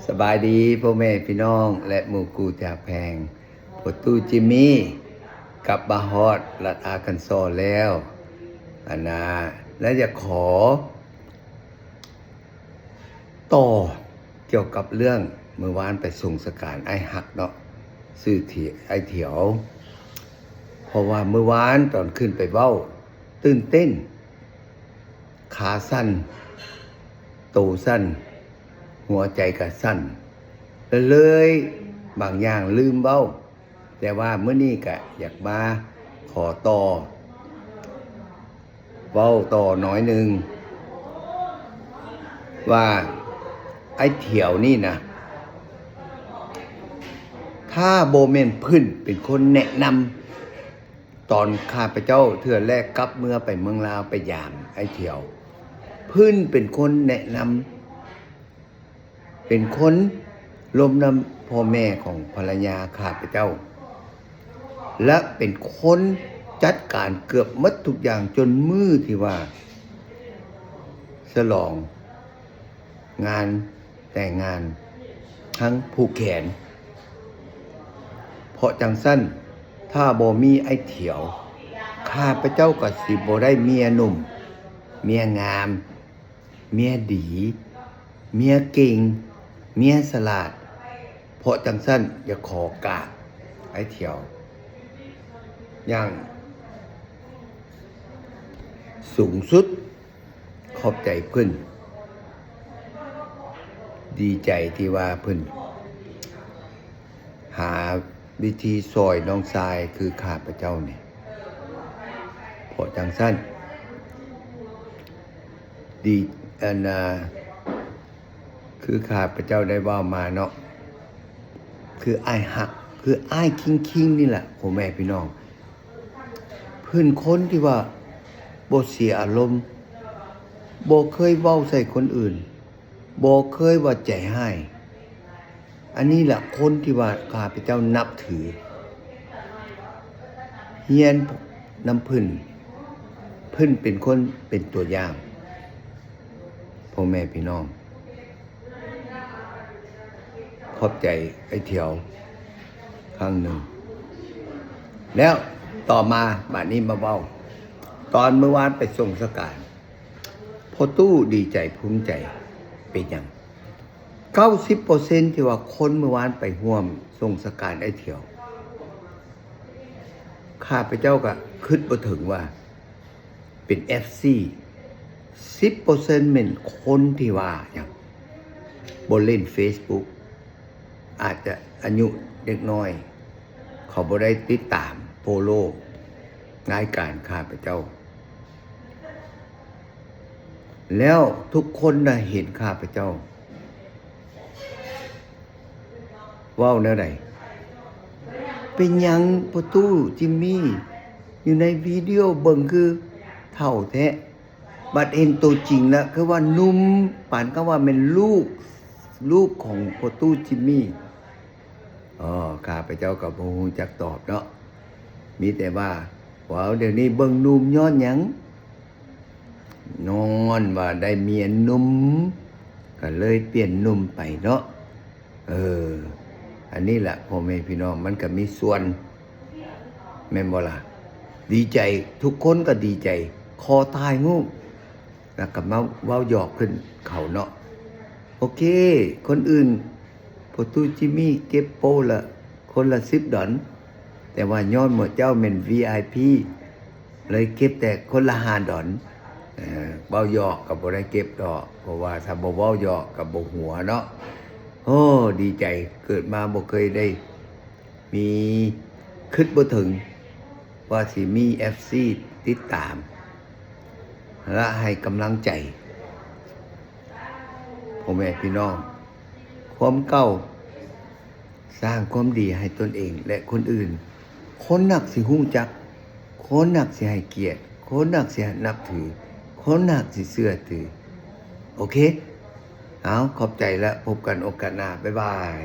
ສະບາຍດີພໍ່ແມ່ພີ່ນ້ອງ ແລະ ໝູ່ຄູ່ທີ່ຮັກແພງ. ພໍ່ຕູ້ຈິມມີກັບມາຮອດລັດອາກັນຊໍແລ້ວ ອັນນາ ແລະ ຢາກຂໍຕໍ່ກ່ຽວກັບເລື່ອງມື້ວານໄປສົ່ງສະການອ້າຍຮັກເນາະ ຊື່ທີ່ອ້າຍຖຽວ. ເພາະວ່າມື້ວານຕອນຂຶ້ນໄປເວົ້າ ຕື່ນເຕັ້ນ ຂາສັ່ນ ໂຕສັ່ນ ຫົວໃຈກະສັ່ນ ລະເລີຍບາງຢ່າງລືມເວົ້າ. ແຕ່ວ່າມື້ນີ້ກະຢາກມາຂໍຕໍ່ ເວົ້າຕໍ່ໜ້ອຍໜຶ່ງວ່າ ອ້າຍຖຽວນີ້ນະ ຖ້າບໍ່ແມ່ນເພິ່ນເປັນຄົນແນະນຳ ຕອນຂ້າພະເຈົ້າເທື່ອແລກກັບເມືອໄປເມືອງລາວໄປຢາມອ້າຍຖຽວ ເພິ່ນເປັນຄົນແນະນຳ ເປັນຄົນລົມນຳພໍ່ແມ່ຂອງພັນລະຍາຂ້າພະເຈົ້າ ແລະ ເປັນຄົນຈັດການເກືອບໝົດທຸກຢ່າງ ຈົນມື້ທີ່ວ່າສະຫຼອງງານແຕ່ງງານທັງຜູກແຂນ. ເພາະຈັ່ງຊັ້ນ ຖ້າບໍ່ມີອ້າຍຖຽວ ຂ້າພະເຈົ້າກໍຊິບໍ່ໄດ້ເມຍໜຸ່ມ ເມຍງາມ ເມຍດີ ເມຍເກັ່ງ ເມຍສະຫຼາດ. ເພາະຈັ່ງຊັ້ນ ຢາກຂໍກາບອ້າຍຖຽວຢ່າງສູງສຸດ ຂອບໃຈເພິ່ນ ດີໃຈທີ່ວ່າເພິ່ນ ຫາວິທີຊ່ອຍນ້ອງຊາຍຄືຂ້າພະເຈົ້ານີ້. ເພາະຈັ່ງຊັ້ນ ດີ ອັນນາ ຄືຂ້າພະເຈົ້າໄດ້ເວົ້າມາເນາະ ຄືອ້າຍຮັກ ຄືອ້າຍຄິງໆນີ້ແຫຼະ ພໍ່ແມ່ພີ່ນ້ອງ. ເພິ່ນຄົນທີ່ວ່າບໍ່ເສຍອາລົມ ບໍ່ເຄີຍເວົ້າໃສ່ຄົນອື່ນ ບໍ່ເຄີຍວ່າໃຈຮ້າຍ. ອັນນີ້ລະຄົນທີ່ວ່າຂ້າພະເຈົ້ານັບຖື ຮຽນນຳເພິ່ນ ເພິ່ນເປັນຄົນເປັນຕົວຢ່າງ ພໍ່ແມ່ພີ່ນ້ອງ. ຂອບໃຈອ້າຍຖຽວຄັ້ງໜຶ່ງ. ແລ້ວຕໍ່ມາ ບາດນີ້ມາເວົ້າ ຕອນມື້ວານໄປສົ່ງສະການ ພໍ່ຕູ້ດີໃຈພູມໃຈ. ເປັນຫຍັງ? ເກົ້າສິບເປີເຊັນທີ່ວ່າຄົນມື້ວານໄປຮ່ວມສົ່ງສະການອ້າຍຖຽວ ຂ້າພະເຈົ້າກະຄິດບໍ່ເຖິງວ່າເປັນເອັຟຊີ. ສິບເປີເຊັນແມ່ນຄົນທີ່ວ່າຫຍັງ ບໍ່ຫຼິ້ນເຟສບຸກ ອາດຈະອາຍຸເດັກນ້ອຍ ເຂົາບໍ່ໄດ້ຕິດຕາມໂຟໂລລາຍການຂ້າພະເຈົ້າ ແລ້ວທຸກຄົນນະເຫັນຂ້າພະເຈົ້າເວົ້າແນວໃດ? ເປັນຫຍັງພໍ່ຕູ້ຈິມມີ ຢູ່ໃນວິດີໂອເບິ່ງຄືເຖົ້າແທ້? ບັດເຫັນໂຕຈິງລະຄືວ່າໜຸ່ມ ປານກັບວ່າແມ່ນລູກ ລູກຂອງພໍ່ຕູ້ຈິມມີ. ອໍ ຂ້າພະເຈົ້າກໍບໍ່ຮູ້ຈັກຕອບເນາະ ມີແຕ່ວ່າ ວ້າວ ດຽວນີ້ເບິ່ງໜຸ່ມຍ້ອນຫຍັງ? ຍ້ອນວ່າໄດ້ເມຍໜຸ່ມ ກໍເລີຍປ່ຽນໜຸ່ມໄປເນາະ. ເອີ ອັນນີ້ລະ ພໍ່ແມ່ພີ່ນ້ອງ ມັນກໍມີສ່ວນ ແມ່ນບໍ່ລະ? ດີໃຈ ທຸກຄົນກໍດີໃຈ ຂໍຖ່າຍຮູບ ແລ້ວກໍມາເວົ້າຫຍອກຂຶ້ນເຂົາເນາະ. ໂອເຄ ຄົນອື່ນ ພໍ່ຕູ້ຈິມມີເກັບໂປລະຄົນລະສິບດອນ ແຕ່ວ່າຍ້ອນໝູ່ເຈົ້າແມ່ນວີໄອພີ ເລີຍເກັບແຕ່ຄົນລະຫ້າດອນ. ເອີ ເວົ້າຫຍອກກໍບໍ່ໄດ້ເກັບດອກ ເພາະວ່າຖ້າບໍ່ເວົ້າຫຍອກກໍບໍ່ຫົວເນາະ. ໂອ້ ດີໃຈ ເກີດມາບໍ່ເຄີຍໄດ້ມີ ຄິດບໍ່ເຖິງວ່າຊິມີເອັຟຊີຕິດຕາມ ແລະ ໃຫ້ກຳລັງໃຈ ພໍ່ແມ່ພີ່ນ້ອງ. ຄວາມເກົ່າ ສ້າງຄວາມດີໃຫ້ຕົນເອງ ແລະ ຄົນອື່ນ. ຄົນນັກຊິຮູ້ຈັກ ຄົນນັກຊິໃຫ້ກຽດ ຄົນນັກຊິນັບຖື ຄົນນັກຊິເຊື່ອຖື. ໂອເຄ ເອົາ ຂອບໃຈ ແລະ ພົບກັນໂອກາດໜ້າ. ບາຍບາຍ.